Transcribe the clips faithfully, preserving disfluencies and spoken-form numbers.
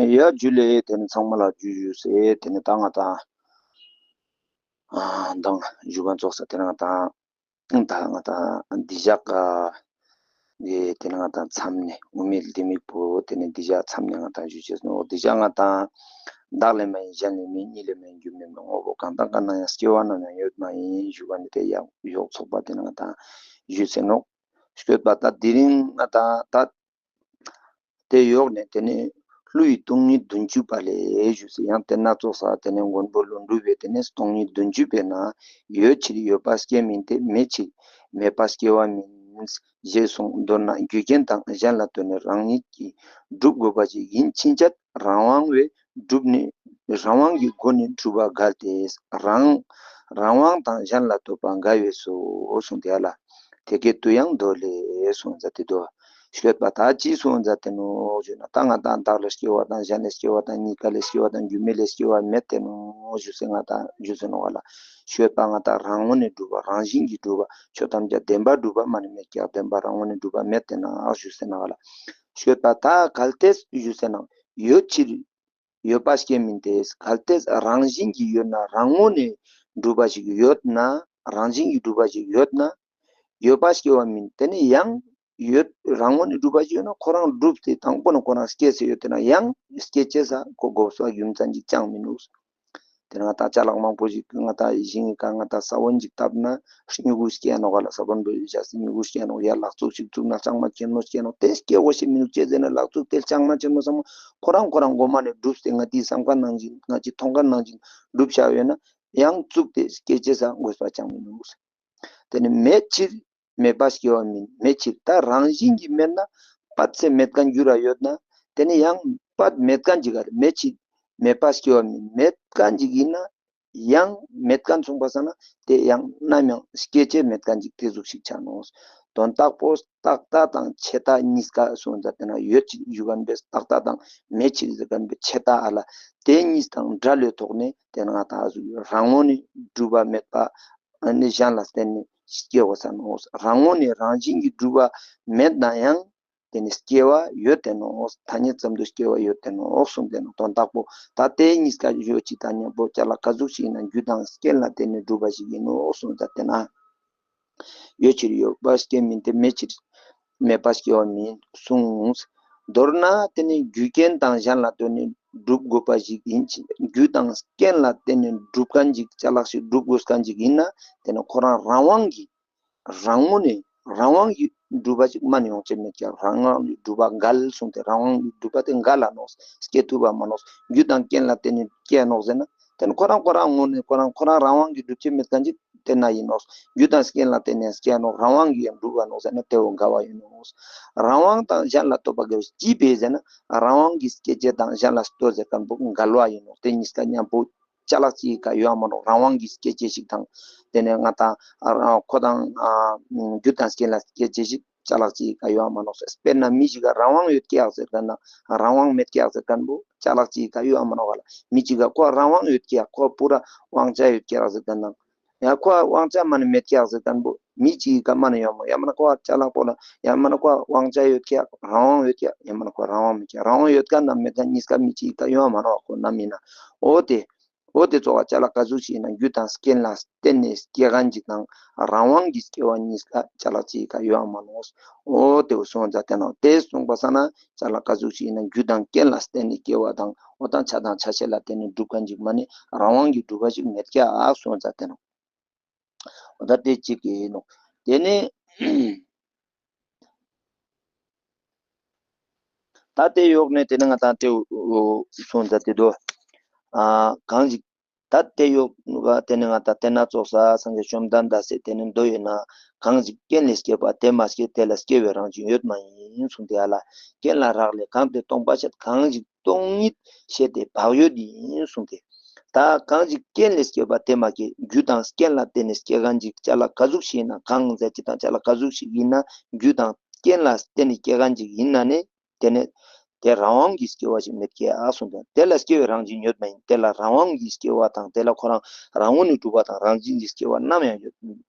ཡ་ཇུ་ལེ། ཏེ་ནེ་ཚང་མ་ལ་ཇུ་ཞུས་ཏེ་ཏེ་ནེ་ད་ང་ཏང་ཨ་མདང་ཞུ་བ་ཙོགས་ས་ཏེ་ནེ་ང་ཏང་ད་ང་ཏང་འི་ཞག་ག་ཏེ་ནེ་ང་ཏང་མཚམས་ནེ་དབུ་མའི་ལྡེ་མིག་པོ་ཏེ་ནེ་འི་ཞག་མཚམས་ནེ་ང་ཏང་ཞུ་ཅེས་ནོག། འི་ཞག་ང་ཏང་བདག་ལས་མ་ཡིན་གཞན་ལས་མིན། གཉིས་ལས་མ་ཡིན་རྒྱུ་མེད་མིན། དངོས་པོ་གང་དང་གང་ན་ཡང་། སྐྱེ་བ་ནམ་ཡང་ཡོད་མ་ཡིན། ཞུ་བ་ནེ་ཏེ་ཡང་ཡོག་ཚོགས་པ་ཏེ་ནེ་ང་ཏང་ཞུས་ཏེ་ནོག། ཞུས་པ་ད་དེ་རིང་ང་ཏང་ད་ཏེ་ཡོག་ནེ་ཏེ་ནེ་ཀླུ་ཡི་སྟོང་ཉིད་བདུན་ཅུ་པ་ལས་ཞུས་ཏེ་ཡང་ཏེ་ནེ་ཙོགས་ས་ཏེ་ནེ་མགོན་པོ་ཀླུ་སྒྲུབ་པའི་ཏེ་ནེ་སྟོང་ཉིད་བདུན་ཅུ་པའི་ནང་ཡོད་ཕྱིར་ཡོད་པ་སྐྱེ་མིན་ཏེ། མེད་ཕྱིར་མེད་པ་སྐྱེ་བ་མིན། ཞེས་གསུངས། མདོར་ན་རྒྱུ་རྐྱེན་དང་གཞན་ལ་ལྟོས་ནས་རང་ཉིད་ཀྱིས་སྒྲུབ་དགོས་པ་ཞིག་ཡིན་ཕྱིན་ཆད་རང་དབང་བས་སྒྲུབ་ནས་རང་དབང་གི་སྒོ་ནས་སྒྲུབ་པ་འགལ་ཏེ། རང་རང་དབང་དང་གཞན་ལ་ལྟོས་པ་འགལ་བས་སོ་གསུངས་ཏེ་ཡ་ལ། དེ་སྐད་དུ་ཡང་འདོད་ལས་གསུངས་མཛད་དེ་འདུག། ཞུས་པ་ད་ཅི་གསུངས་མཛད་དེ་ནོག་ཞུ་ན་ད་ང་ཏང་བདག་ལས་སྐྱེ་བ་དང་གཞན་ལས་སྐྱེ་བ་དང་གཉིས་ཀ་ལས་སྐྱེ་བ་དང་རྒྱུ་མེད་ལས་སྐྱེ་བ་མེད་དེ་ནོག་ཞུས་ཏེ་ང་ཏང་ཞུས་ཏེ་ནོག་ག་ལ། ཞུས་པ་ང་ཏང་རང་ངོས་ནས་སྒྲུབ་པ་རང་བཞིན་གྱིས་སྒྲུབ་པ་ཆོས་ཐམས་ཅད་བདེན་པར་གྲུབ་པ་མ་ནི་མེད་ཀྱག། བདེན་པར་རང་ངོས་ནས་གྲུབ་པ་མེད་དེ་ནོག་ཞུས་ཏེ་ནོག་ག་ལ། ཞུས་པ་ད་གལ་ཏེ་ཞུས་ཏེ་ནོག་ཡོད་ཕྱིར་ཡོད་པ་སྐྱེ་མིན་ཏེ། གལ་ཏེ་རང་བཞིན་གྱིས་ཡོད་ན་རང་ངོས་ནས་གྲུབ་པ་ཞིག་ཡོད་ན་རང་བཞིན་གྱིས་གྲུབ་པ་ཞིག་ཡོད་ན་ཡོད་པ་སྐྱེ་བ་མིན། ཏེ་ནེ་ཡང་ཡོད་རང་ངོས་ནས་གྲུབ་པ་ཞིག་ཡོད་ན་ཁོ་རང་གྲུབ་སྟེ་དང་པོ་ནེ་ཁོ་རང་སྐྱེས་ཏེ་ཡོད་དེ་ན་ཡང་སྐྱེ་ཅེས་ས་ཁོ་དགོས་པ་རྒྱུ་མཚན་ཅིག་ཅང་མི་ནུག། ཏེ་ནེ་ང་ཏང་ཅ་ལག་མང་པོ་ཞིག་ང་ཏང་ཞིང་གི་ཀ་ང་ཏང་ས་བོན་ཅིག་བཏབ་ན་སྨྱུ་གུ་སྐྱེ་ནོག་ག་ལ། ས་བོན་པོ་བཞག་སྟེ་སྨྱུ་གུ་སྐྱེ་ནོག། ཡ་ལག་བཙུགས་ཤིག་བཙུགས་ན་ལྕང་མ་ཆེན་མོ་སྐྱེ་ནོག། ཏེ་སྐྱེ་དགོས་ཤེས་མི་ནུག། ཅི་ཟེར་ན་ལག་བཙུགས་ཏེ་ལྕང་མ་ཆེན་མོ་ཚང་མ་ཁོ་རང་ཁོ་རང་མགོ་མ་ནེ་གྲུབ་སྟེ་ང་ཏིའི་བསམ་ཁ་ནང་བཞིན་ང་ཏིའི་མཐོང་ཁ་ནང་བཞིན་གྲུབ་བཞག་ཡོད་ན་ཡང་བཙུགས་ཏེ་སྐྱེ་ཅེས་ས་དགོས་པ་ཅང་མི་ནུག། ཏེ་ནེ་མེད་ཕྱིར་མེད་པ་སྐྱེ་བ་མིན། མེད་ཕྱིར་ད་རང་བཞིན་གྱིས་མེད་ན་པད་ཚེ་མེད་མཁན་འགྱུར་ར་ཡོད་ན་ཏེ་ནེ་ཡང་པད་མེད་མཁན་ཅིག་ག་མེད་ཕྱིར་མེད་པ་སྐྱེ་བ་མིན། མེད་མཁན་ཅིག་ཡིན་ན་ཡང་མེད་མཁན་གསུངས་པ་སང་ན་ཏེ་ཡང་ནམ་ཡང་སྐྱེ་ཅེས་མེད་མཁན་ཅིག་ཏེ་ཟུག་ཞིག་ཆ་ནོག། དོན་དག་པོ་རྟག་ལྟ་དང་ཆད་ལྟ་གཉིས་ཀ་གསུངས་མཛད་དེ་ན་ཡོད་ཕྱིར་ཞུ་མཁན་པོའི་རྟག་ལྟ་དང་མེད་ཕྱིར་ཟེར་མཁན་པོའི་ཆད་ལྟ་ཨ་ལ་ཏེ་གཉིས་དང་འབྲེལ་བའི་ཐོག་ནེ་ཏེ་ནེ་ང་ཏང་ཨ་ཟུག་རང་ངོས་ནས་གྲུབ་པ་མེད་པ་ཨ་ནི་གཞན་ལ་བརྟེན་ནས་སྐྱེ་དགོས་ས་ནོག། རང་ངོས་ནས་རང་བཞིན་གྱིས་གྲུབ་པ་མེད་ན་ཡང་ཏེ་ནེ་སྐྱེ་བ་ཡོད་དེ་ནོག། ཐ་སྙད་ཙམ་དུ་སྐྱེ་བ་ཡོད་དེ་ནོག་གསུངས་ཏེ་ནོག། དོན་དག་པོ་ད་ཏེ་གཉིས་ཀ་ཡོད་ཅིག་དང་མཉམ་པོ་ཅ་ལག་ག་ཟུག་ཞིག་ཡིན་ན་རྒྱུ་དང་རྐྱེན་ལ་བརྟེན་ནས་གྲུབ་པ་ཞིག་ཡིན་ནོག་གསུངས་ཏེ་ན། ཡོད་ཕྱིར་ཡོད་པ་སྐྱེ་མིན་ཏེ། མེད་ཕྱིར་མེད་པ་སྐྱེ་བ་མིན་གསུངས། མདོར་ན་ཏེ་ནེ་རྒྱུ་རྐྱེན་དང་གཞན་ལ་ལྟོས་ནས་སྒྲུབ་དགོས་པ་ཞིག་ཡིན་ཕྱིར་རྒྱུ་དང་རྐྱེན་ལ་བརྟེན་ནས་སྒྲུབ་མཁན་ཅིག་ཅ་ལག་ཞིག་སྒྲུབ་དགོས་མཁན་ཅིག་ཡིན་ན་ཏེ་ནེ་ཁོ་རང་རང་དབང་གིས་རང་ངོས་ནས་རང་དབང་གིས་གྲུབ་པ་ཅིག་མ་ནེ་ཡོང་ཅེས་མེད་ཀྱག། རང་དབང་གིས་གྲུབ་པ་འགལ་གསུངས་ཏེ་རང་དབང་གིས་གྲུབ་པ་ཏེ་འགལ་ལ་ནོག། སྐྱེ་ཐུབ་པ་མ་ནོག། རྒྱུ་དང་རྐྱེན་ལ་བརྟེན་ནས་སྐྱེ་ནོག་ཟེར་ན་ཏེ་ནེ་ཁོ་རང་ཁོ་རང་ངོས་ནས་ཁོ་རང་ཁོ་རང་རང་དབང་གིས་གྲུབ་ཅེས་མེད་མཁན་ཅིག་ཏེ་ན་ཡིན་ནོག། རྒྱུ་དང་རྐྱེན་ལ་བརྟེན་ནས་སྐྱེ་ནོག། རང་དབང་གིས་ཡང་གྲུབ་པ་ནོག་ཟེར་ན་ཏེ་བོ་འགལ་བ་ཡིན་ནོག། རང་དབང་དང་གཞན་ལ་ལྟོས་པ་འགལ་བས་ཅི་ཕིའ་ཟེར་ན་རང་དབང་གིས་སྐྱེ་ཅེས་དང་གཞན་ལ་ལྟོས་ཟེར་མཁན་པོ་འགལ་བ་ཡིན་ནོག། ཏེ་གཉིས་ཀ་མཉམ་པོ་ཅ་ལག་ཅིག་ག་ཡོད་མ་ནོག། རང་དབང་གིས་སྐྱེ་ཅེས་ཤིག་དང་ཏེ་ནེ་ང་ཏང་ཁོ་དང་རྒྱུ་དང་རྐྱེན་ལ་སྐྱེ་ཅེས་ཤིག་ཅ་ལག་ཅིག་ག་ཡོད་མ་ནོག། དཔེར་ན་མི་ཞིག་ག་རང་དབང་ཡོད་ཀྱག་ཟེར་མཁན་ན་རང་དབང་མེད་ཀྱག་ཟེར་མཁན་པོ་ཅ་ལག་ཅིག་ག་ཡོད་མ་ནོག་ག་ལ། མི་ཞིག་ག་ཁོ་རང་དབང་ཡོད་ཀྱག། ཁོ་པུ་ར་དབང་ཆ་ཡོད་ཀྱག་ཟེར་མཁན་ན་ཡང་ཁོ་དབང་ཆ་མ་ནེ་མེད་ཀྱག་ཟེར་མཁན་པོ་མི་ཅིག་ག་མ་ནེ་ཡོད་མ་ཡང་མ་ན་ཁོ་ཅ་ལག་པོ་ལ་ཡང་མ་ན་ཁོ་དབང་ཆ་ཡོད་ཀྱག། རང་དབང་ཡོད་ཀྱག། ཡང་མ་ན་ཁོ་རང་དབང་མེད་ཀྱག། རང་དབང་ཡོད་མཁན་ན་མེད་མཁན་གཉིས་ཀ་མི་ཅིག་ག་ཡོད་མ་ནོག་ཁོ་ནམ་ཡིན་ན། འོ་ཏེ་འོ་ཏེ་ཙོགས་ཅ་ལག་ག་ཟུག་ཞིག་ཡིན་ན་རྒྱུ་དང་རྐྱེན་ལ་བརྟེན་ནས་སྐྱེ་མཁན་ཅིག་དང་རང་དབང་གིས་སྐྱེ་བ་གཉིས་ཀ་ཅ་ལག་ཅིག་ག་ཡོད་མ་ནོག། འོ་ཏེ་བོ་གསུངས་མཛད་དེ་ནོག། ཏེ་གསུངས་པ་སང་ན་ཅ་ལག་ག་ཟུག་ཞིག་ཡིན་ན་རྒྱུ་དང་རྐྱེན་ལ་བརྟེན་ནས་སྐྱེ་བ་དང་འོ་དང་ཆ་དང་ཆ་ཤས་ལ་བརྟེན་ནས་གྲུབ་མཁན་ཅིག་མ་ནེ་རང་དབང་གིས་གྲུབ་པ་ཞིག་མེད་ཀྱག་གསུངས་མཛད་དེ་ནོག། འོ་ད་ཏེ་གཅིག་ཡིན་ནོག། ཏེ་ནེ་ད་ཏེ་ཡོག་ནེ་ཏེ་ནེ་ང་ཏང་ཏེ་གསུངས་མཛད་དེ་འདུག། ཨ་གང་ཞིག་ད་ཏེ་ཡོག་ཏེ་ནེ་ང་ཏང་ཏེ་ན་ཙོགས་ས་སངས་རྒྱས་བཅོམ་ལྡན་འདས་སི་ཏེ་ནེ་མདོ་ཡོད་ན་གང་ཞིག་རྐྱེན་ལས་སྐྱེས་པ་དེ་མ་སྐྱེས། དེ་ལ་སྐྱེ་བའི་རང་བཞིན་ཡོད་མ་ཡིན་གསུངས་ཏེ་ཡ་ལ། རྐྱེན་ལ་རག་ལས་གང་དེ་སྟོང་པ་ཆད། གང་ཞིག་སྟོང་ཉིད་ཤེས་དེ་བག་ཡོད་ཡིན་གསུངས་ཏེ། ད་གང་ཞིག་རྐྱེན་ལས་སྐྱེས་པ་དེ་མ་སྐྱེས། རྒྱུ་དང་རྐྱེན་ལ་བརྟེན་ནས་སྐྱེ་མཁན་ཅིག་ཅ་ལག་ག་ཟུག་ཞིག་ཡིན་ན་གང་ཟེར་ཅིག་དང་ཅ་ལག་ག་ཟུག་ཞིག་ཡིན་ན་རྒྱུ་དང་རྐྱེན་ལ་བརྟེན་ནས་སྐྱེ་མཁན་ཅིག་ཡིན་ན་ནི་ཏེ་ནེ་ དེ་རང་དབང་གི་སྐྱེ་བ་ཞིག་མེད་ཀྱག་གསུངས་ཏེ། དེ་ལ་སྐྱེ་བའི་རང་བཞིན་ཡོད་མ་ཡིན། དེ་ལ་རང་དབང་གི་སྐྱེ་བ་དང་དེ་ལ་ཁོ་རང་རང་ངོས་ནས་གྲུབ་པ་དང་རང་བཞིན་གྱི་སྐྱེ་བ་ནམ་ཡང་ཡོད་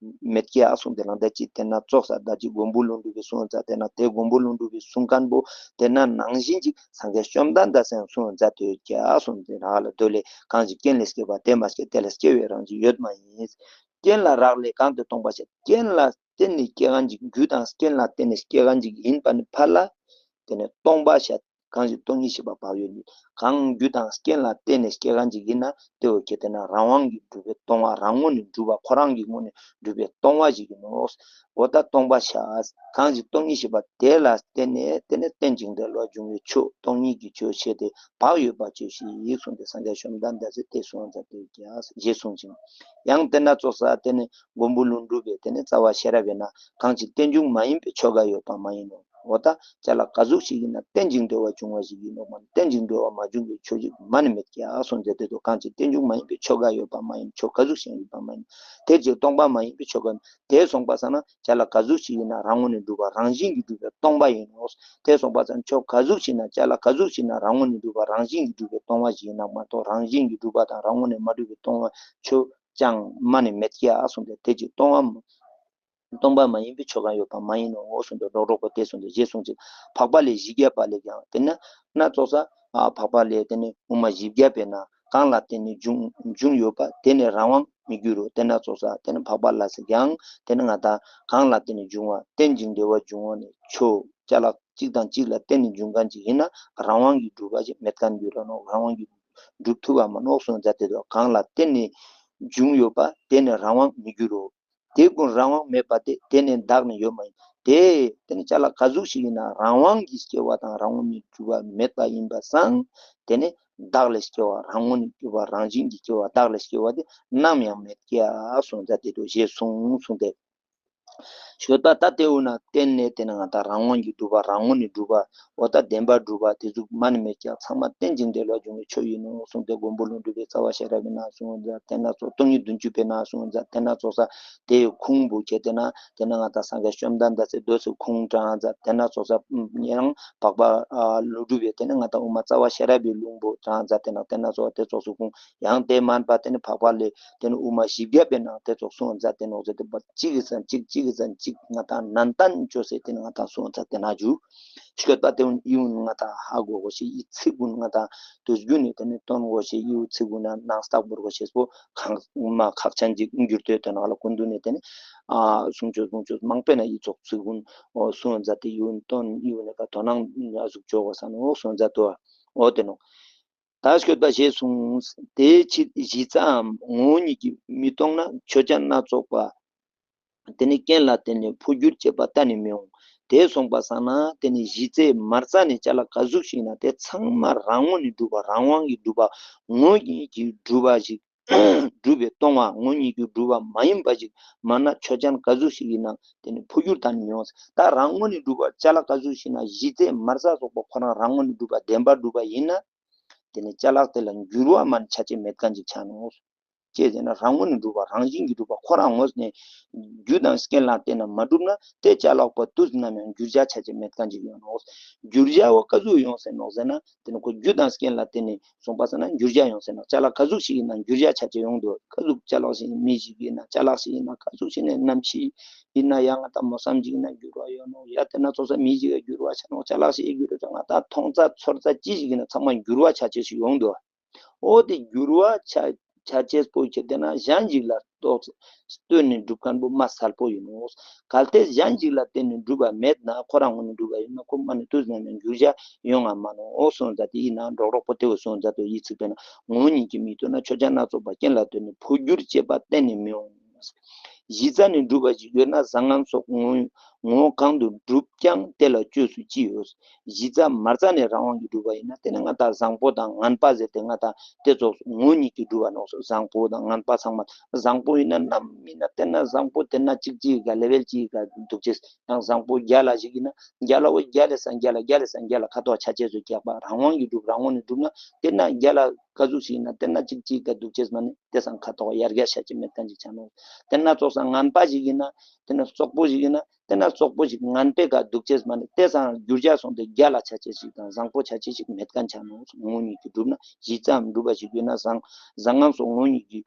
མེད་ཀྱག་གསུངས་ཏེ། ལང་ད་ཅི་དེ་ན་ཙོགས་ས་ད་ཅི་མགོན་པོ་ཀླུ་སྒྲུབ་པའི་གསུང་མཛད་དེ་ན། དེ་མགོན་པོ་ཀླུ་སྒྲུབ་པའི་གསུང་མཁན་པོ་དེ་ན་ནང་བཞིན་ཅིག་སངས་རྒྱས་བཅོམ་ལྡན་འདས་སི་གསུང་མཛད་དེ་ཡོད་ཀྱག་གསུངས་ཏེ། རང་ལ་མདོ་ལས། གང་ཞིག་རྐྱེན་ལས་སྐྱེས་པ་དེ་མ་སྐྱེས། དེ་ལ་སྐྱེ་བའི་རང་བཞིན་ཡོད་མ་ཡིན། རྐྱེན་ལ་རག་ལས་གང་དེ་སྟོང་པ་ཤར། རྐྱེན་ལ་བརྟེན་ནས་སྐྱེ་མཁན་ཅིག་རྒྱུ་དང་རྐྱེན་ལ་བརྟེན་ནས་སྐྱེ་མཁན་ཅིག་ཡིན་པ་ནི་ཕར་ལ་དེ་ནི་སྟོང་པ་ཤར། གང་ཞིག་སྟོང་ཉིད་ཤེས་པ་བག་ཡོད་ཉིད། གང་རྒྱུ་དང་རྐྱེན་ལ་བརྟེན་ནས་སྐྱེ་མཁན་ཅིག་ཡིན་ན་དེ་བོ་ཁྱེད་དེ་ན་རང་དབང་གིས་གྲུབ་པའི་སྟོང་པ། རང་ངོས་ནས་གྲུབ་པ། ཁོ་རང་གི་ངོས་ནས་གྲུབ་པའི་སྟོང་པ་ཞིག་ཡིན་ནོག། འོ་ད་སྟོང་པ་ཤར། གང་ཞིག་སྟོང་ཉིད་ཤེས་པ་དེ་ལ་བརྟེན་ནས་དེ་ནི་རྟེན་ཅིང་འབྲེལ་བར་འབྱུང་བའི་ཆོས། སྟོང་ཉིད་ཀྱི་ཆོས་ཤེས་ཏེ་བག་ཡོད་པ་ཅོས་ཤིག་གསུངས་ཏེ། སངས་རྒྱས་བཅོམ་ལྡན་འདས་སི་དེ་གསུང་མཛད་དེ་ཀྱག་ཞེས་གསུངས་ཤིང་། ཡང་དེ་ན་ཙོགས་ས་དེ་ནི་མགོན་པོ་ཀླུ་སྒྲུབ་པའི་དེ་ནི་རྩ་བ་ཤེས་རབ་པའི་ནང་། གང་ཞིག་རྟེན་འབྱུང་མ་ཡིན་པའི་ཆོས་འགའ་ཡོད་པ་མ་ཡིན་ནོ། འོ་ད་ཅ་ལག་ག་ཟུག་ཞིག་ཡིན་ན་རྟེན་ཅིང་འབྲེལ་བར་འབྱུང་བ་ཞིག་ཡིན་ནོག་མ་ནི་རྟེན་ཅིང་འབྲེལ་བར་མ་འབྱུང་བའི་ཆོས་ཅིག་མ་ནི་མེད་ཀྱག་གསུངས་ཏེ། དེ་དུ་གང་ཞིག་རྟེན་འབྱུང་མ་ཡིན་པའི་ཆོས་འགའ་ཡོད་པ་མ་ཡིན། ཆོས་ག་ཟུག་ཞིག་ཡོད་པ་མ་ཡིན། དེ་ཅིག་སྟོང་པ་མ་ཡིན་པའི་ཆོས་འགའ། དེ་སོང་པ་སང་ན་ཅ་ལག་ག་ཟུག་ཞིག་ཡིན་ན་རང་ངོས་ནས་གྲུབ་པ་རང་བཞིན་གྱིས་གྲུབ་པའི་སྟོང་པ་ཡིན་ནོག། དེ་སོང་པ་སང་ཆོས་ག་ཟུག་ཞིག་ན་ཅ་ལག་ག་ཟུག་ཞིག་ན་རང་ངོས་ནས་གྲུབ་པ་རང་བཞིན་གྱིས་གྲུབ་པའི་སྟོང་པ་ཞིག་ཡིན་ན་མ་གཏོགས། རང་བཞིན་གྱིས་གྲུབ་པ་དང་རང་ངོས་ནས་མ་གྲུབ་པའི་སྟོང་པ་ཆོས་ཅང་མ་ནི་མེད་ཀྱག་གསུངས་ཏེ། དེ་ཅིག་སྟོང་པ་སྟོང་པ་མ་ཡིན་པའི་ཆོས་གང་ཡོད་པ་མ་ཡིན་ནོ་གསུངས་ཏེ། རོགས་རོགས་པོ་དེ་གསུངས་ཏེ་ཞེས་གསུངས་ཅིག། འཕགས་པ་ལས་བཞི་བརྒྱ་པ་ལས་ཀྱང་དེ་ན་ཙོགས་ས་འཕགས་པ་ལས་དེ་ནི་དབུ་མ་བཞི་བརྒྱ་པའི་ནང་། གང་ལ་བརྟེན་ནས་འབྱུང་འབྱུང་ཡོད་པ་དེ་ནི་རང་དབང་མི་འགྱུར་རོ། དེ་ན་ཙོགས་ས་དེ་ནི་འཕགས་པ་ལ་སི་ཀྱང་དེ་ནི་ང་དང་གང་ལ་བརྟེན་ནས་འབྱུང་བ། རྟེན་ཅིང་འབྲེལ་བར་འབྱུང་བ་ནི་ཆོས་ཅ་ལག་གཅིག་དང་གཅིག་ལ་བརྟེན་ནས་འབྱུང་མཁན་ཅིག་ཡིན་ན་རང་དབང་གིས་གྲུབ་པ་ཞིག་མེད་མཁན་འགྱུར་ར་ནོག། རང་དབང་གིས་གྲུབ་ཐུབ་པ་མ་ནོག་གསུངས་མཛད་དེ་འདུག། གང་ལ་བརྟེན་ནས་འབྱུང་ཡོད་པ་དེ་ནི་རང་དབང་མི་འགྱུར་རོ། དེ་ཀུན་རང་དབང་མེད་པ་སྟེ། དེ་ནི་བདག་ནི་ཡོད་མ་ཡིན། དེ་དེ་ནི་ཅ་ལག་ག་ཟུག་ཞིག་ཡིན་ན་རང་དབང་གིས་སྐྱེ་བ་དང་རང་ངོས་ནས་གྲུབ་པ་མེད་པ་ཡིན་པ་སང་། དེ་ནི་བདག་ལས་སྐྱེ་བ་རང་ངོས་ནས་གྲུབ་པ་རང་བཞིན་གྱིས་སྐྱེ་བ་བདག་ལས་སྐྱེ་བ་དེ་ནམ་ཡང་མེད་ཀྱག་གསུངས་མཛད་དེ་འདུག་ཞེས་གསུངས་གསུངས་ཏེ། ཞོལ་པ་ད་དེ་འོ་ན་བརྟེན་ནས་དེ་ནི་ང་དང་རང་དབང་གིས་གྲུབ་པ་རང་ངོས་ནས་གྲུབ་པ། འོ་ད་བདེན་པར་གྲུབ་པ་དེ་ཟུག་མ་ནི་མེད་ཀྱག། ཚང་མ་རྟེན་ཅིང་འབྲེལ་བར་འབྱུང་བའི་ཆོས་ཡིན་ནོ་གསུངས་ཏེ། མགོན་པོ་ཀླུ་སྒྲུབ་པའི་རྩ་བ་ཤེས་རབ་པའི་ནང་གསུངས་མཛད། དེ་ན་ཙོགས་སྟོང་ཉིད་བདུན་ཅུ་པའི་ནང་གསུངས་མཛད། དེ་ན་ཙོགས་ས་དེའི་ཁུངས་པོ་ཁྱེད་དེ་ན་དེ་ན་ང་དང་སངས་རྒྱས་བཅོམ་ལྡན་འདས་སི་མདོ་སི་ཁུངས་དྲངས་མཛད། དེ་ན་ཙོགས་ས་ཡང་འཕགས་པ་ཀླུ་སྒྲུབ་པའི་དེ་ན་ང་དང་དབུ་མ་རྩ་བ་ཤེས་རབ་པའི་ལུང་པོ་དྲངས་མཛད། དེ་ན་དེ་ན་ཙོགས་དེ་ཙོགས་སུ་ཁུངས། ཡང་དེ་མན་པ་དེ་ནི་འཕགས་པ་ལས་དེ་ནི་དབུ་མ་བཞི་བརྒྱ་པའི་ནང་དེ་ཙོགས་གསུངས་མཛད་དེ་ནོག་ཟེར་ཏེ་པ་གཅིག་གི་ས་གཅིག་གཅིག་གི་ས་གཅིག་ང་དང་ནན་ཏན་ཅོས་ཏེ་དེ་ནི་ང་དང་གསུངས་མཛད་དེ་ན་འཇུ། ཞོལ་པ་དེ་འུན་ཡིའུ་ང་དང་ཧ་གོ་གོ་ཤེས། ཡི་ཚིག་གུན་ང་དང་དུས་རྒྱུན་ནི་དེ་ནི་སྟོན་གོ་ཤེས། ཡིའུ་ཚིག་གུན་ན་ནང་རྟགས་བོར་གོ་ཤེས་པོ་ཁག་མ་ཁག་ཅན་ཅིག་འགྱུར་ཏེ་དེ་ནང་ལ་ཀུན་ཏུ་ནི་དེ་ནི་ཨ་གསུང་ཆོས་གསུང་ཆོས་མང་པོའི་ནང་ཡི་ཚོགས་ཚིག་གུན་གསུངས་མཛད་དེ་ཡིའུ་སྟོན་ཡིའུ་ནི་ཀ་དོ་སྣང་ཨ་ཟུག་ཅོ་གོ་ས་ནོག་གསུངས་མཛད་དོ། འོ་དེ་ནོག། ད་ཞོལ་པ་ཞེས་གསུངས། དེའི་ཕྱིར་གཞི་རྩའམ་ངོ་བོ་ཉིད་ཀྱིས་མི་སྟོང་ན་ཆོས་ཅན་སྣ་ཚོགས་པ། དེ་ནི་རྐྱེན་ལ་བརྟེན་ནས་འཕོ་འགྱུར་བྱེད་པ་གཏན་ནས་མི་འོང་། དེ་སོང་པ་སང་ན་དེ་ནི་གཞི་རྩའི་མ་རྩ་ནས་ཅ་ལག་ག་ཟུག་ཞིག་ན་དེ་ཚང་མ་རང་ངོས་ནས་གྲུབ་པ་རང་དབང་གིས་གྲུབ་པ་ངོ་བོ་ཉིད་ཀྱིས་གྲུབ་པ་ཞིག་གྲུབ་པའི་སྟོང་པ་ངོ་བོ་ཉིད་ཀྱིས་གྲུབ་པ་མ་ཡིན་པ་ཞིག་མ་ན་ཆོས་ཅན་ག་ཟུག་ཞིག་ཡིན་ན་དེ་ནི་འཕོ་འགྱུར་གཏན་ནས་མི་འོང་། ད་རང་ངོས་ནས་གྲུབ་པ་ཅ་ལག་ག་ཟུག་ཞིག་ན་གཞི་རྩའི་མ་རྩ་སོགས་པ་ཁོ་རང་རང་ངོས་ནས་གྲུབ་པ་བདེན་པར་གྲུབ་པ་ཡིན་ན། དེ་ནི་ཅ་ལག་དེ་ལ་འགྱུར་བ་མ་ནི་ཆ་ཅེས་མེད་མཁན་ཅིག་ཆ་ནོག། ཅི་ཟེར་ན་རང་ངོས་ནས་གྲུབ་པ་རང་བཞིན་གྱིས་གྲུབ་པ་ཁོ་རང་ངོས་ནས་རྒྱུ་དང་རྐྱེན་ལ་བརྟེན་ནས་མ་གྲུབ་ན་དེ་ཅ་ལག་པོ་དུས་ནམ་ཡང་འགྱུར་བྱ་ཆ་ཅེས་མེད་མཁན་ཅིག་ཡོང་ནོག། འགྱུར་བྱ་བོ་ག་ཟུག་ཡོང་ཟེར་ནོག་ཟེར་ན་དེ་ནི་ཁོ་རྒྱུ་དང་རྐྱེན་ལ་བརྟེན་ནས་སོང་པ་སང་ན་འགྱུར་བྱ་ཡོང་ཟེར་ནོག། ཅ་ལག་ག་ཟུག་ཞིག་ཡིན་ན་འགྱུར་བྱ་ཆ་ཅེས་ཡོང་འདུག། ག་ཟུག་ཅ་ལག་ཞིག་མི་ཞིག་ཡིན་ན་ཅ་ལག་ཞིག་ཡིན་ན་ག་ཟུག་ཞིག་ནས་རྣམ་ཤེས་ཡིན་ན་ཡང་ང་དང་མོ་བསམ་ཞིག་ཡིན་ན་འགྱུར་བ་ཡོང་ནོག། ཡ་དེ་ན་ཙོགས་ས་མི་ཞིག་ག་འགྱུར་བ་ཆ་ནོག། ཅ་ལག་ཞིག་ག་འགྱུར་བ་ཆ་ང་དང་མཐོང་ཚད་ཚོར་ཚད་ཅི་ཞིག་ཡིན་ན་ཚང་མ་འགྱུར་བ་ཆ་ཅེས་ཞིག་ཡོང་འདུག། འོ་དེ་འགྱུར་བ་ཆ་ཆ་ཅེས་པོ་ཁྱེད་དེ་ན་གཞན་ཞིག་ལ་ལྟོས་ལྟོས་ནས་གྲུབ་མཁན་པོ་མ་གསལ་པོ་ཡིན་ནོག། གལ་ཏེ་གཞན་ཞིག་ལ་བརྟེན་ནས་གྲུབ་པ་མེད་ན་ཁོ་རང་ངོས་ནས་གྲུབ་པ་ཡིན་ན་ཁོ་མ་ནི་དུས་ནམ་ཡང་འགྱུར་བྱ་ཡོང་ང་མ་ནོག། འོ་གསུངས་མཛད་དེ་ཡིན་ན་འགྲོགས་རོགས་པོ་དེ་བོ་གསུངས་མཛད་དོ། ཡི་ཚིག་པའི་ནང་ངོ་བོ་ཉིད་ཀྱིས་མི་སྟོང་ན་ཆོས་ཅན་སྣ་ཚོགས་པ་རྐྱེན་ལ་ལྟོས་ནས་འཕོ་འགྱུར་བྱེད་པ་གཏན་ནས་མི་འོང་། གཞི་རྩ་ནས་གྲུབ་པ་ཞིག་ཡོད་ན་བཟང་ངན་སོགས་ངོ་ངོ་བོ་གང་དུ་གྲུབ་ཀྱང་དེ་ལ་བཅོས་སུ་ཅི་ཡོད། གཞི་རྩ་མ་རྩ་ནས་རང་དབང་གིས་གྲུབ་པ་ཡིན་ན་དེ་ནི་ང་དང་བཟང་པོ་དང་ངན་པ་ཟེར་ཏེ་ང་དང་དེ་ཙོགས་ངོ་བོ་ཉིད་ཀྱིས་གྲུབ་པ་ནོག། བཟང་པོ་དང་ངན་པ་ཚང་མ་བཟང་པོ་ཡིན་ན་ནམ་ཡིན་ན་དེ་ན་བཟང་པོ་དེ་ན་གཅིག་གཅིག་ག་ལེ་ཝལ་གཅིག་ག་འདུག་ཅེས། ཡང་བཟང་པོ་བརྒྱ་ལ་ཞིག་ཡིན་ན་བརྒྱ་ལ་འོ་བརྒྱ་ལས་སང་བརྒྱ་ལ་བརྒྱ་ལས་སང་བརྒྱ་ལ་ཁ་དོག་ཆ་ཅེས་སུ་རྒྱག་པ་རང་དབང་གིས་གྲུབ་རང་ངོས་ནས་གྲུབ་ན་དེ་ན་བརྒྱ་ལ་ག་ཟུག་ཞིག་ཡིན་ན་དེ་ན་གཅིག་གཅིག་ག་འདུག་ཅེས་མ་ནི་དེ་སང་ཁ་དོག་ཡར་རྒྱས་ཆ་ཅེས་མེད་མཁན་ཅིག་ཆ་ནོག། དེ་ན་ཙོགས་སང་ངན་པ་ཞིག་ཡིན་ན་དེ་ན་རྩོག་པོ་ཞིག་ཡིན་ན། ཏེ་ན་ཙོགས་པོ་ཞིག་ངན་པའི་ཀ་དུག་ཅེས་མ་ནེ་ཏེ་སང་འགྱུར་ཆ་སོང་སྟེ་རྒྱལ་ལ་ཆ་ཅེས་ཞིག་དང་བཟང་པོ་ཆ་ཅེས་ཞིག་མེད་ཁན་ཆ་ནོག། ངོ་བོ་ཉིད་ཀྱིས་གྲུབ་ན་གཞི་རྩའམ་གྲུབ་པ་ཞིག་ཡོད་ན་བཟང་བཟང་ངན་སོགས་ངོ་བོ་ཉིད་ཀྱིས་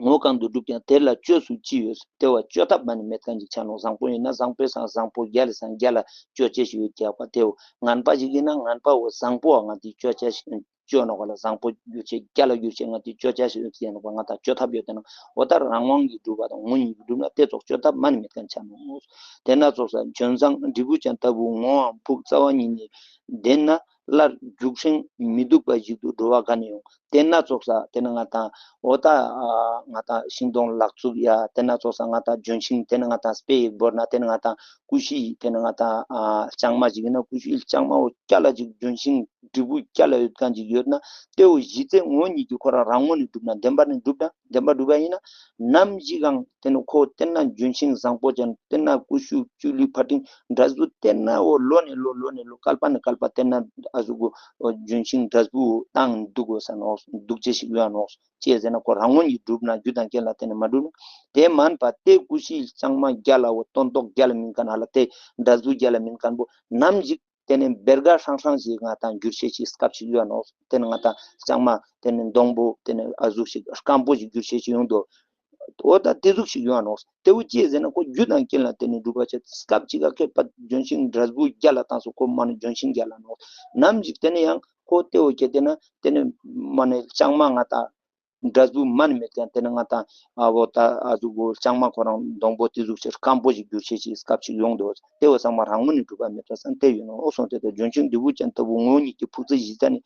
ངོ་བོ་གང་དུ་གྲུབ་ཀྱང་དེ་ལ་བཅོས་སུ་ཅི་ཡོད། ཏེ་བོ་བཅོས་ཐབས་མ་ནེ་མེད་ཁན་ཞིག་ཆ་ནོག། བཟང་པོ་ཡིན་ན་བཟང་པོའི་སང་བཟང་པོ་རྒྱལ་ལ་སང་རྒྱལ་ལ་བཅོ་ཅེས་ཞིག་ཡོད་ཀྱག་པ། ཏེ་བོ་ངན་པ་ཞིག་ཡིན་ན་ངན་པ་བོ་བཟང་པོ་བ་ང་ཏི་བཅོ་ཅེས་ཞིག་བཅོ་ནོག་ལ་བཟང་པོ་འགྱུར་ཅེས་རྒྱལ་ལ་འགྱུར་ཅེས་ང་ཏི་བཅོ་ཅེས་ཞིག་ཡོད་ཀྱག་ནོག་པ། ང་ཏང་བཅོ་ཐབས་ཡོད་ཏེ་ནོག། འོ་ད་རང་དབང་གིས་གྲུབ་པ་དང་ངོ་བོ་ཉིད་ཀྱིས་གྲུབ་ན་ཏེ་ཙོགས་བཅོ་ཐབས་མ་ནེ་མེད་ཁན་ཆ་ནོག། ཏེ་ན་ཙོགས་ས་ལྗོན་བཟང་འབྲས་བུ་ཅན་ལྟ་བུ་ངོའམ་ཕུགས་རྩ་བ་ཉིད་ནི་ལྡན་ན་སླར་རྒྱུག་ཤིང་མི་སྡུག་པ་ཞིག་ཏུ་འགྲོ་བ་ག་ནས་ཡོང་། ཏེ་ན་ཙོགས་ས་ཏེ་ན་ང་ཏང་འོ་ད་ང་ཏང་ཤིང་སྡོང་ལག་བཙུགས་ཡ་ཏེ་ན་ཙོགས་ས་ང་ཏང་ལྗོན་ཤིང་ཏེ་ན་ང་ཏང་སྤེ་ཡིག་བོར་ན་ཏེ་ན་ང་ཏང་ཀུ་ཤུ་ཡིག་ཏེ་ན་ང་ཏང་ལྕང་མ་ཞིག་ཡིན་ན་ཀུ་ཤུ་ཡིག་ལྕང་མ་བོ་རྒྱལ་ལ་ཅིག་ལྗོན་ཤིང་འབྲས་བུ་རྒྱལ་ལ་ཡོད་ཁན་ཅིག་ཡོད་ན་ཏེ་བོ་གཞི་རྩའི་ངོ་བོ་ཉིད་ཀྱིས་ཁོ་རང་རང་ངོས་ནས་གྲུབ་ན་བདེན་པ་ནས་གྲུབ་ན་བདེན་པ་གྲུབ་པ་ཡིན་ན་ནམ་ཞིག་གང་ཏེ་ནི་ཁོ་ཏེ་ན་ལྗོན་ཤིང་བཟང་པོ་ཅན་ཏེ་ན་ཀུ་ཤུ་བཅུད་ལུས་ཕ་ཏིང་འབྲས་བུ་ཏེ་ན་འོ་ལོ་ནས་ལོ་ལོ་ནས་ལོ་བསྐལ་པ་ནས་བསྐལ་པ་ཏེ་ན་ཨ་ཟུག་གོ་ལྗོན་ཤིང་འབྲས་བུ་བཏང་འདུག་གོ་ས་ནོག་འདུག་ཅེས་ཞིག་ཡོད་ནོག། ཅི་ཟེར་ན་ཁོ་རང་ངོས་ནས་གྲུབ་ན་རྒྱུ་དང་རྐྱེན་ལ་བརྟེན་ནས་མ་གྲུབ་ན་ཏེ་མན་པ་ཏེ་ཀུ་ཤུའི་ལྕང་མ་རྒྱལ་ལ་བོ་སྟོན་ཐོག་རྒྱལ་ལ་མིན་ཁན་ཧ་ལ་ཏེ་འབྲས་བུ་རྒྱལ་ལ་མིན་ཁན་བོ་ནམ་ཞིག་ཏེ་ནེ་བེར་ཀ་ཧྲང་ཧྲང་ཞིག་ང་ཏང་འགྱུར་ཤེས་ཤིག་སྐབས་ཤིག་ཡོད་ནོག། ཏེ་ནེ་ང་ཏང་ལྕང་མ་ཏེ་ནེ་སྡོང་པོ་ཏེ་ནེ་ཨ་ཟུག་ཞིག་སྐམ་པོ་ཞིག་འགྱུར་ཤེས་ཤིག་ཡོང་དོ། འོ་ད་ཏེ་ཟུག་ཞིག་ཡོང་ནོག། ཏེ་བོ་ཅི་ཟེར་ན་ཁོ་རྒྱུ་དང་རྐྱེན་ལ་བརྟེན་ནས་འགྲུབ་པ་ཆེ། སྐབས་ཅིག་ག་ཁེ་པ་ལྗོན་ཤིང་འབྲས་བུ་རྒྱལ་ལ་བཏང་སོ་ཁོ་མ་ནེ་ལྗོན་ཤིང་རྒྱལ་ལ་ནོག། ནམ་ཞིག་ཏེ་ནེ་ཡང་ཁོ་ཏེ་བོ་ཁེ་ཏེ་ན་ཏེ་ནེ་མ་ནེ་ལྕང་མ་ང་ཏང་འབྲས་བུ་མ་ནེ་མེད་ཀྱང་ཏེ་ནེ་ང་ཏང་ཨ་བོ་ད་ཨ་ཟུག་གོ་ལྕང་མ་ཁོ་རང་སྡོང་པོ་ཏེ་ཟུག་ཞིག་སྐམ་པོ་ཞིག་འགྱུར་ཤེས་ཤིག་སྐབས་ཤིག་ཡོང་དོ། ཏེ་བོ་ཚང་མ་རང་ངོས་ནས་གྲུབ་པ་མེད་པ་སང་ཏེ་ཡོད་ནོག། འོ་སོང་སྟེ་ཏེ་ལྗོན་ཤིང་འབྲས་བུ་ཅན་ལྟ་བུ་ངོ་བོ་ཉིད་ཀྱི་ཕུགས་རྩལ་གཞི་རྩ་ནས་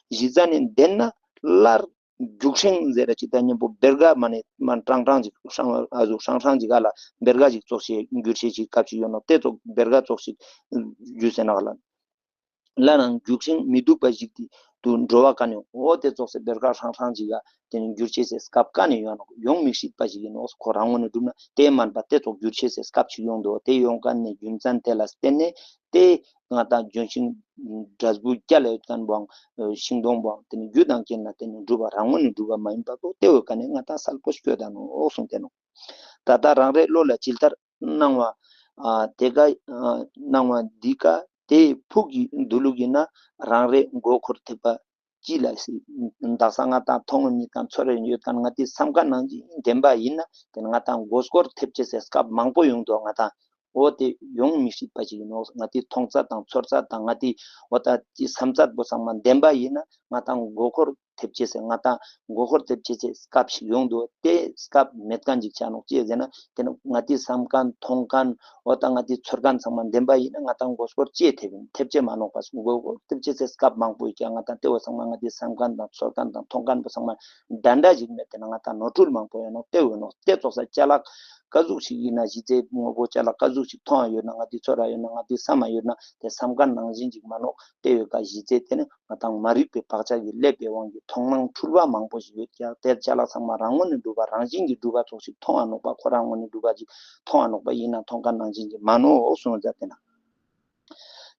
གཞི་རྩ་ནས་ལྡན་ན་སླར་རྒྱུག་ཤིང་ཟེར་ར་ཅིག་ད་ཉམ་པོ་བེར་ཀ་མ་ནེ་མ་ཧྲང་ཧྲང་ཅིག་ཧྲང་ཨ་ཟུག་ཧྲང་ཧྲང་ཅིག་ག་ལ་བེར་ཀ་ཅིག་ཙོགས་ཤིག་འགྱུར་ཤེས་ཤིག་སྐབས་ཤིག་ཡོད་ནོག། ཏེ་ཙོགས་བེར་ཀ་ཙོགས་ཤིག་འགྱུར་ཟེར་ན་ག་ལ། སླར་ཡང་རྒྱུག་ཤིང་མི་སྡུག་པ་ཞིག་ཏུ་འགྲོ་བ་ག་ནས་འོ་ཏེ་ཙོགས་སེ་བེར་ཀ་ཧྲང་ཧྲང་ཅིག་ག་ཏེ་ནེ་འགྱུར་ཤེས་སི་སྐབས་ག་ནས་ཡོང་ནོག། ཡོང་མི་སྲིད་པ་ཞིག་ཡིན་ནོག། ཁོ་རང་ངོས་ནས་གྲུབ་ན་ཏེ་མན་པ་ཏེ་ཙོགས་འགྱུར་ཤེས་སི་སྐབས་ཤིག་ཡོང་དོ། ཏེ་ཡོང་ཁན་ནི་རྒྱུ་མཚན་ཏེ་ལ་བརྟེན་ནས་ཏེ་ང་ཏང་ལྗོན་ཤིང་འབྲས་བུ་རྒྱལ་ལ་ཡོད་ཁན་བོའང་ཤིང་སྡོང་བོའང་ཏེ་ནེ་རྒྱུ་དང་རྐྱེན་ལ་བརྟེན་ནས་གྲུབ་པ་རང་ངོས་ནས་གྲུབ་པ་མ་ཡིན་པ་བོ་ཏེ་བོའི་ཀ་ནས་ང་ཏང་གསལ་པོ་ཤོད་ད་ནོག། འོ་གསུངས་ཏེ་ནོག། ད་ལྟ་རང་རེའི་བློ་ལ་ཇི་ལྟར་སྣང་བ། ཨ་དེ་ཀ་ཨ་སྣང་བ་འདི་ཀ་དེའི་ཕུགས་ཀྱི་འདུ་ལུགས་ཡིན་ན་རང་རེའི་མགོ་འཁོར་ཐེབས་པ་ཅི་ལ་སྲིད། དག་ས་ང་ཏང་མཐོང་ངེ་མི་ཀ་ཚོར་ཡོད་ཀ་ང་ཏི་བསམ་ཀ་ནང་བཞིན་བདེན་པ་ཡིན་ན་ཏེ་ང་ཏང་མགོ་སྐོར་ཐེབས་ཅེས་སི་སྐབས་མང་པོ་ཡོང་དོ། ང་ཏང་འོ་ཏེ་ཡོང་མི་སྲིད་པ་ཞིག་ཡིན་ནོག། ང་ཏི་མཐོང་ཚད་དང་ཚོར་ཚད་དང་ང་ཏི་འོ་ད་ཅི་བསམ་ཚད་པོ་ཚང་མ་བདེན་པ་ཡིན་ན་ང་ཏང་མགོ་འཁོར་ཐེབས་ཅེས་སི་ང་ཏང་མགོ་འཁོར་ཐེབས་ཅེས་སི་སྐབས་ཤིག་ཡོང་དོ། ཏེ་སྐབས་མེད་ཁན་ཅིག་ཆ་ནོག། ཅི་ཟེར་ན་ཏེ་ནི་ང་ཏི་བསམ་ཁན་མཐོང་ཁན་འོ་ད་ང་ཏི་ཚོར་ཁན་ཚང་མ་བདེན་པ་ཡིན་ན་ང་ཏང་མགོ་སྐོར་ཅི་ཐེབས་ཡིན་ཐེབས་ཅེས་མ་ནོག་པ། མགོ་སྐོར་ཐེབས་ཅེས་སི་སྐབས་མང་པོ་ཡོད་ཀྱང་ང་ཏང་ཏེ་བོ་ཚང་མ་ང་ཏི་བསམ་ཁན་དང་ཚོར་ཁན་དང་མཐོང་ཁན་པོ་ཚང་མ་འདྲ་འདྲ་ཞིག་མེད། ཏེ་ན་ང་ཏང་ནོར་འཁྲུལ་མང་པོ་ཡོད་ནོག། ཏེ་བོ་ནོག། ཏེ་ཙོགས་ས་ཅ་ལག་ཀ་ཟུག་ཞིག་ཡིན་ན་གཞི་རྩའི་དངོས་པོ་ཅ་ལག་ཀ་ཟུག་ཞིག་མཐོང་ཡ་ཡོད་ན་ང་ཏི་ཚོར་ཡ་ཡོད་ན་ང་ཏི་བསམ་ཡ་ཡོད་ན་ཏེ་བསམ་ཁན་ནང་བཞིན་ཅིག་མ་ནོག། ཏེ་བོའི་ཀ་གཞི་རྩའི་ཏེ་ནི་ང་ཏང་མ་རིག་པའི་བག་ཆགས་ཀྱིས་བསླད་པའི་དབང་གིས་མཐོང་སྣང་འཁྲུལ་བ་མང་པོ་ཞིག་ཡོད་ཀྱང་ཏེ་ཅ་ལག་ཚང་མ་རང་ངོས་ནས་གྲུབ་པ་རང་བཞིན་གྱིས་གྲུབ་པ་ཙོགས་ཤིག་མཐོང་ང་ནོག་པ། ཁོ་རང་ངོས་ནས་གྲུབ་པ་ཅིག་མཐོང་ང་ནོག་པ། ཡིན་ན་མཐོང་ཁན་ནང་བཞིན་གྱིས་མ་ནོག་གསུངས་ཏེ་ན།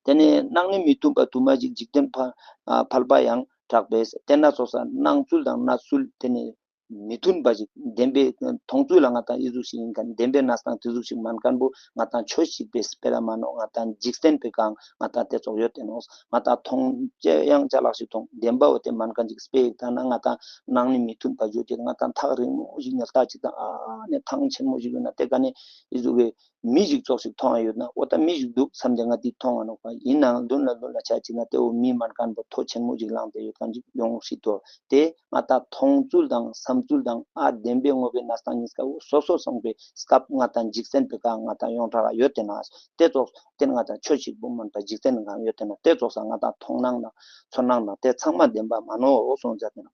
ཏེ་ནེ་སྣང་ནི་མི་མཐུན་པ་དུ་མ་ཞིག་འཇིག་རྟེན་ཕལ་ཨ་ཕལ་པ་ཡང་དྲག་པས། ཏེ་ན་ཙོགས་ས་སྣང་ཚུལ་དང་གནས་ཚུལ་ཏེ་ནེ་མི་མཐུན་པ་ཞིག་བདེན་པའི་མཐོང་ཚུལ་ལ་ང་ཏང་ཨི་ཟུག་ཞིག་ཡིན་ཁན་བདེན་པའི་གནས་སྟངས་ཏེ་ཟུག་ཞིག་མན་ཁན་བོ་ང་ཏང་ཆོས་ཤིག་པའི་སྤེ་ར་མ་ནོག། ང་ཏང་འཇིག་རྟེན་པའི་ཀ་ང་ཏང་ཏེ་ཙོགས་ཡོད་ཏེ་ནོག། ང་ཏང་མཐོང་ཅེས་ཡང་ཅ་ལག་ཞིག་མཐོང་བདེན་པ་བོ་ཏེ་མན་ཁན་ཅིག་སྤེ་ཡིག་ད་ན་ང་ཏང་སྣང་ནི་མི་མཐུན་པ་བརྗོད་ཅེས་ང་ཏང་ཐག་རིང་མོ་ཞིག་ནེ་ལྟ་ཅིག་དང་ཨ་ནེ་ཐང་ཆེན་མོ་ཞིག་ཡོད་ན་ཏེ་ཀ་ནེ་ཨི་ཟུག་གི་མི་ཞིག་ཙོགས་ཤིག་མཐོང་ཡ་ཡོད་ན་འོ་ད་མི་ཞིག་འདུག་བསམ་སྟེ་ང་ཏི་མཐོང་ང་ནོག་པ། ཡིན་ནའང་མདུན་ལ་མདུན་ལ་ཆ་ཅིག་ན་ཏེ་བོ་མི་མན་ཁན་བོ་མཐོ་ཆེན་མོ་ཞིག་ལངས་ཏེ་ཡོད་ཁན་ཅིག་ཡོང་སྲིད་དོ། ཏེ་ང་ཏང་མཐོང་ཚུལ་དང་བསམ་ཚུལ་དང་ཨ་བདེན་པའི་དངོས་པོའི་གནས་སྟངས་གཉིས་ཀ་བོ་སོ་སོ་སོང་པའི་སྐབས་ང་ཏང་འཇིག་རྟེན་པའི་ཀ་ང་ཏང་ཡོངས་གྲགས་ཡོད་ཏེ་ན་ཏེ་ཙོགས་ཏེ་ང་ཏང་ཆོས་ཤིག་པོ་མན་པ་འཇིག་རྟེན་ནང་ཡོད་ཏེ་ན་ཏེ་ཙོགས་ས་ང་ཏང་མཐོང་སྣང་དང་ཚོར་སྣང་དང་ཏེ་ཚང་མ་བདེན་པ་མ་ནོག་གསུངས་ཏེ་ན།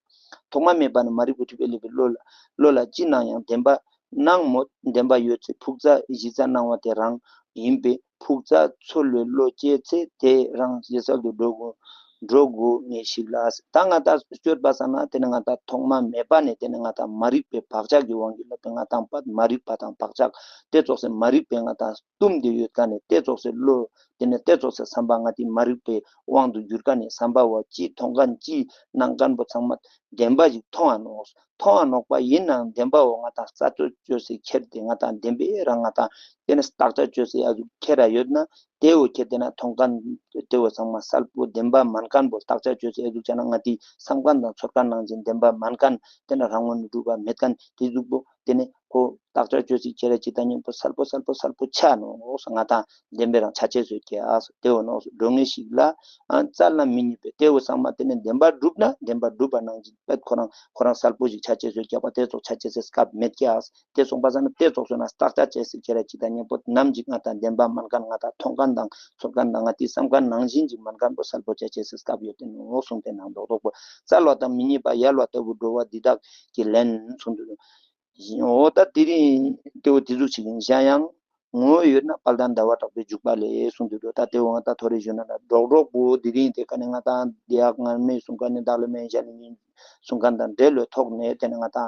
ཐོག་མ་མེད་པ་ནས་མ་རིག་པའི་འཁྲུལ་པས་བསླད་པའི་བློ་ལ་བློ་ལ་ཅི་སྣང་ཡང་བདེན་པ་སྣང་མོད། བདེན་པ་ཡོད་ཚེ་ཕུགས་རྩ་གཞི་རྩ་སྣང་བ་དེ་རང་ཡིན་པས་ཕུགས་རྩ་ཚོལ་བའི་བློ་སྐྱེས་ཚེ་དེ་རང་ཞེ་གསལ་དུ་འགྲོ་དགོས་འགྲོ་དགོས་ངེས་ཤིག་ལ། ད་ང་ཏང་སྤྱོད་པ་ས་ན་ཏེ་ནི་ང་ཏང་ཐོག་མ་མེད་པ་ནས་ཏེ་ནི་ང་ཏང་མ་རིག་པའི་བག་ཆགས་ཀྱི་དབང་གིས་ལ་ཏེ་ང་ཏང་མ་རིག་པ་དང་བག་ཆགས་ཏེ་ཙོགས་སེ་མ་རིག་པའི་ང་ཏང་གཏུམ་དེ་ཡོད་ཀ་ནས་ཏེ་ཙོགས་སེ་བློ་ཏེ་ནི་ཏེ་ཙོགས་སེ་བསམ་པ་ང་ཏི་མ་རིག་པའི་དབང་དུ་གྱུར་ཀ་ནས་བསམ་པ་བོ་ཅི་མཐོང་ཁན་ཅི་སྣང་ཁན་བོ་ཚང་མ་ བདེན་པ་ཞིག་མཐོང་ང་ནོག་མཐོང་ང་ནོག་པ་ཡིན་ནའང་བདེན་པ་བོ་ང་ཏང་རྩད་གཅོད་ཅོས་སེ་ཁྱེར་ཏེ་ང་ཏང་བདེན་པའི་རང་ང་ཏང་དེ་ནི་བརྟག་དཔྱད་ཅོས་སེ་ཨ་ཟུག་ཁྱེར་ར་ཡོད་ན་དེ་བོ་ཁྱེར་ཏེ་ན་མཐོང་མཁན་དེ་བོ་ཚང་མ་གསལ་པོ་བདེན་པ་མན་མཁན་བོ་བརྟག་དཔྱད་ཅོས་སེ་ཨ་ཟུག་བྱས་ན་ང་ཏི་བསམ་མཁན་དང་ཚོར་མཁན་ནང་བཞིན་བདེན་པ་མན་མཁན་དེ་ན་རང་ངོས་ནས་གྲུབ་པ་མེད་མཁན་དེ་ཟུག་པོ་དེ་ནི་ཁོ་བརྟག་དཔྱད་ཅོས་སེ་ཁྱེར་ར་ཅིག་ད་མཉམ་པོ་གསལ་པོ་གསལ་པོ་གསལ་པོ་ཆ་ནོག་ང་ཏང་བདེན་པའི་རང་ཆ་ཅེས་སོ་ཀྱག་དེ་བོ་ནོག་འགྲོ་ངེས་ཤིག་ལ་ཨ་རྩ་ལ་མི་རྙེད་པའི་དེ་བོ་ཚང་མ་དེ་ནི་བདེན་པ་གྲུབ་ན་བདེན་པ་གྲུབ་པ་ནང་བཞིན་པད་ཁོ་རང་ཁོ་རང་གསལ་པོ་ཞིག་ཆ་ཅེས་སོ་ཀྱག་པ་དེ་ཙོགས་ཆ་ཅེས་སི་སྐབས་མེད་ཀྱག་དེ་སོང་པ་ས་ན་དེ་ཙོགས་སོང་ན་བརྟག་དཔྱད་ཅེས་སི་ཁྱེར་ར་ཅིག་ད་མཉམ་པོ་ནམ་ཞིག་ང་ཏང་བདེན་པ་མན་མཁན་ང་ཏང་མཐོང་མཁན་དང་ཚོར་མཁན་དང་ང་ཏི་བསམ་མཁན་ནང་བཞིན་ཞིག་མན་མཁན་པོ་གསལ་པོ་ཆ་ཅེས་སི་སྐབས་ཡོད་དེ་ནོག་གསུངས་ཏེ་ནང་རྡོག་རྡོག་པོ་རྩ་ལ་དང་མི་རྙེད་པ་ཡལ་བ་ལྟ་བུ་འགྲོ་བ་འདི་དག་གི་ལན་གསུངས་འདུག་འོ་ད་དེ་རིང་དེ་བོ་དེ་ཟུག་ཅིག་ཡིན་གཞན་ཡང་ངོ་བོ་ཡོད་ན་དཔལ་ལྡན་ཟླ་བ་གྲགས་པའི་འཇུག་པ་ལས་གསུངས་འདུག་ད་དེ་བོ་ང་ད་ཐོ་རེ་ཞུ་ན་ན་རྡོག་རྡོག་པོ་དེ་རིང་དེ་ཀ་ནས་ང་ད་དེ་ཡག་ངར་མེད་གསུང་མཁན་ནི་བདག་ལ་མེད་གཞན་ལ་མེད་གསུང་མཁན་དང་འབྲེལ་བའི་ཐོག་ནས་དེ་ནས་ང་ད་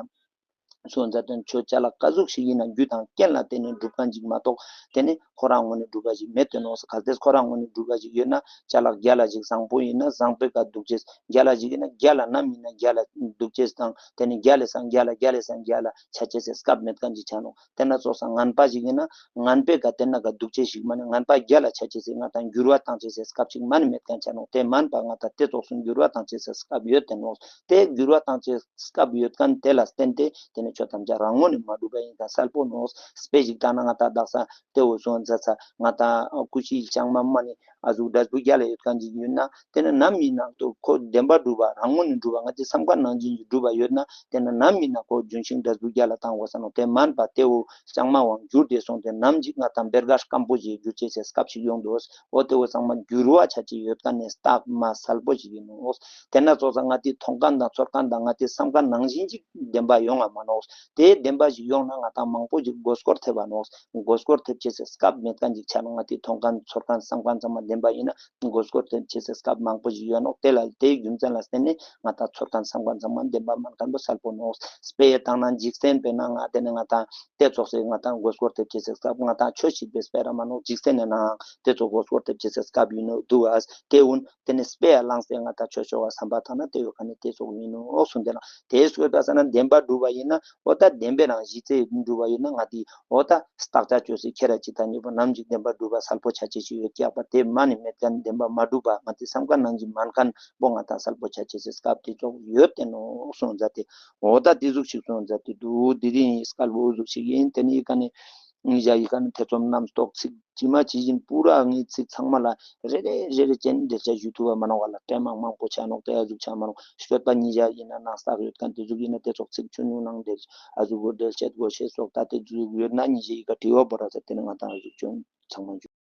སོང་ཙང་དེ་ཆོས་ཅ་ལག་ག་ཟུག་ཞིག་ཡིན་ན་རྒྱུ་དང་རྐྱེན་ལ་བརྟེན་ནས་འགྲུབ་མཁན་ཅིག་མ་གཏོགས་དེ་ནི་ཁོ་རང་ངོས་ནས་འགྲུབ་པ་ཞིག་མེད་དེ་ནོག་གལ་ཏེ་ཁོ་རང་ངོས་ནས་འགྲུབ་པ་ཞིག་ཡོད་ན་ཅ་ལག་རྒྱལ་ལ་ཞིག་བཟང་པོ་ཡིན་ན་བཟང་པོའི་ཀ་འདུག་ཅེས་རྒྱལ་ལ་ཞིག་ཡིན་ན་རྒྱལ་ལ་ནམ་ཡིན་ན་རྒྱལ་ལ་འདུག་ཅེས་དང་དེ་ནི་རྒྱལ་ལ་སང་རྒྱལ་ལ་རྒྱལ་ལ་སང་རྒྱལ་ལ་ཆ་ཅེས་སི་སྐབས་མེད་མཁན་ཅིག་ཆ་ནོག་དེ་ན་ཙོགས་སང་ངན་པ་ཞིག་ཡིན་ན་ངན་པའི་ཀ་དེ་ན་ཀ་འདུག་ཅེས་ཞིག་མ་ནི་ངན་པ་རྒྱལ་ལ་ཆ་ཅེས་སི་ང་ཏང་འགྱུར་བ་བཏང་ཅེས་སི་སྐབས་ཅིག་མ་ནི་མེད་མཁན་ཆ་ནོག་དེ་མན་པ་ང་ཏང་དེ་ཙོགས་སུ་འགྱུར་བ་བཏང་ཅེས་སི་སྐབས་ཡོད་དེ་ནོག་དེ་འགྱུར་བ་བཏང་ཅེས་སི་སྐབས་ཡོད་མཁན་དེ་ལ་བརྟེན་ཏེ་དེ་ནི་ཆོས་ཐམས་ཅད་རང་ངོས་ནས་མ་གྲུབ་པ་ཡིན་མཁན་གསལ་པོ་ནོག་དཔེ་ཞིག་བཏང་ན་ང་ཏང་དག་ས་དེ་བོ་སོང་ཙ་ཚ་ང་ཏང་ཀུ་ཤའི་ལྕང་མ་མ་ནི་ཨ་ཟུག་འབྲས་བུ་རྒྱལ་ལ་ཡོད་མཁན་ཅིག་ཡོད་ན་དེ་ནི་ནམ་ཡིན་ན་ཏོ་ཁོ་བདེན་པ་གྲུབ་པ་རང་ངོས་ནས་གྲུབ་པ་ང་ཏི་བསམ་མཁན་ནང་བཞིན་གྱི་གྲུབ་པ་ཡོད་ན་དེ་ནི་ནམ་ཡིན་ན་ཁོ་ལྗོན་ཤིང་འབྲས་བུ་རྒྱལ་ལ་བཏང་དགོས་ས་ནོག་དེ་མན་པ་དེ་བོ་ལྕང་མ་བོ་འགྱུར་ཏེ་སོང་སྟེ་ནམ་ཞིག་ང་ཏང་བེར་ཀ་སྐམ་པོ་ཞིག་འགྱུར་ཅེས་སི་སྐབས་ཤིག་ཡོང་འདུག་འོ་དེ་བོ་ཚང་མ་འགྱུར་བ་ཆ་ཅེས་ཡོད་མཁན་ནི་རྟགས་མ་གསལ་པོ་ཞིག་ཡིན་ནོག་དེ་ན་ཙོགས་ས་ང་ཏི་མཐོང་མཁན་དང་ཚོར་མཁན་དང་ང་ཏི་བསམ་མཁན་ནང་བཞིན་ཅིག་བདེན་པ་ཡོང་ང་མ་ནོག་དེ་བདེན་པ་ཞིག་ཡོང་ན་ང་ཏང་མང་པོ་ཞིག་མགོ་སྐོར་ཐེབས་པ་ནོག་མགོ་སྐོར་ཐེབས་ཅེས་སི་སྐབས་མེད་མཁན་ཅིག་ཆ་ནོག་ང་ཏི་མཐོང་མཁན་ཚོར་མཁན་བསམ་མཁན་ཚང་མ་བདེན་པ་ཡིན་ན་མགོ་སྐོར་ཐེབས་ཅེས་སི་སྐབས་མང་པོ་ཞིག་ཡོད་ནོག་དེ་ལ་དེའི་རྒྱུ་མཚན་ལ་བརྟེན་ནས་ང་ཏང་ཚོར་མཁན་བསམ་མཁན་ཚང་མ་བདེན་པ་མན་མཁན་པོ་གསལ་པོ་ནོག་དཔེ་བཏང་ན་འཇིག་རྟེན་དཔེར་ན་ང་དེ་ནི་ང་ཏང་དེ་ཙོགས་སེ་ང་ཏང་མགོ་སྐོར་ཐེབས་ཅེས་སི་སྐབས་ང་ཏང་ཆོས་ཤིག་པའི་དཔེ་ར་མ་ནོག་འཇིག་རྟེན་ནི་ནའང་དེ་ཙོགས་མགོ་སྐོར་ཐེབས་ཅེས་སི་སྐབས་ཡིན་ནོག་འདུག་ཨ་དེ་འུན་དེ་ནི་དཔེ་ཡ་བླངས་ཏེ་ང་ཏང་ཆོས་ཆོས་བ་བསམ་པ་བཏང་ན་དེ་ཡོད་མཁན་ནི་དེ་ཙོགས་ཡིན་ནོག་གསུངས་ཏེ་ན་དེ་སྐོར་ད་ས་ན་བདེན་པ་གྲུབ་པ་ཡིན་ན་འོ་ད་བདེན་པའི་རང་གཞི་རྩའི་གྲུབ་པ་ཡིན་ན་ང་ཏི་འོ་ད་བརྟག་དཔྱད་ཅོས་སེ་ཁྱེར་ར་ཅིག་ད་ཉེ་པོ་ནམ་ཞིག་བདེན་པ་གྲུབ་པ་གསལ་པོ་ཆ་ཅེས་ཤིག་ཡོད་ཀྱག་པ་དེ་མ་ནི་མེད་མཁན་བདེན་པ་མ་གྲུབ་པ་ང་ཏི་བསམ་མཁན་ནང་བཞིན་མན་མཁན་པོ་ང་ཏང་གསལ་པོ་ཆ་ཅེས་སི་སྐབས་དེ་ཙོགས་ཡོད་དེ་ནོག་གསུངས་མཛད་དེ། འོ་ད་དེ་ཟུག་ཞིག་གསུངས་མཛད་དེ་འདུག་དེ་རིང་སྐལ་བོ་ཟུག་ཞིག་ཡིན། དེ་ནི་ཡི་ག་ནི་ཉིན་ཞག་ཡི་ག་ནི་ཐེ་ཚོམ་རྣམ་རྟོག་ཚིག་ཇི་མ་ཇི་བཞིན་པུ་ར་ངའི་ཚིག་ཚང་མ་ལ་རེ་རེ་རེ་རེ་ཅན་འགྲེལ་བཤད་ཞུ་ཐུབ་པ་མ་ནོག་ག་ལ་དྲན་མང་མང་པོ་ཆ་ནོག་དེ་ཨ་ཟུག་ཆ་མ་ནོག་ཤོད་པ་ཉིན་ཞག་ཡིན་ན་ནང་བསགས་ཡོད་མཁན་དེ་ཟུག་ཡིན་ན་དེ་ཚོགས་ཚིག་ཆུང་ཉུང་ནང་འགྲེལ་ཨ་ཟུག་གོ་འགྲེལ་བཤད་གོ་ཤེས་སོགས་ད་དེ་ཟུག་ཡོད་ན་ཉིན་ཞག་ཡི་ག་དྲི་བ་བོ་ར་ཟེར་དེ་ནི་ང་ཏང་ཨ་ཟུག་ཆུང་ཚང་མ་ཞུ།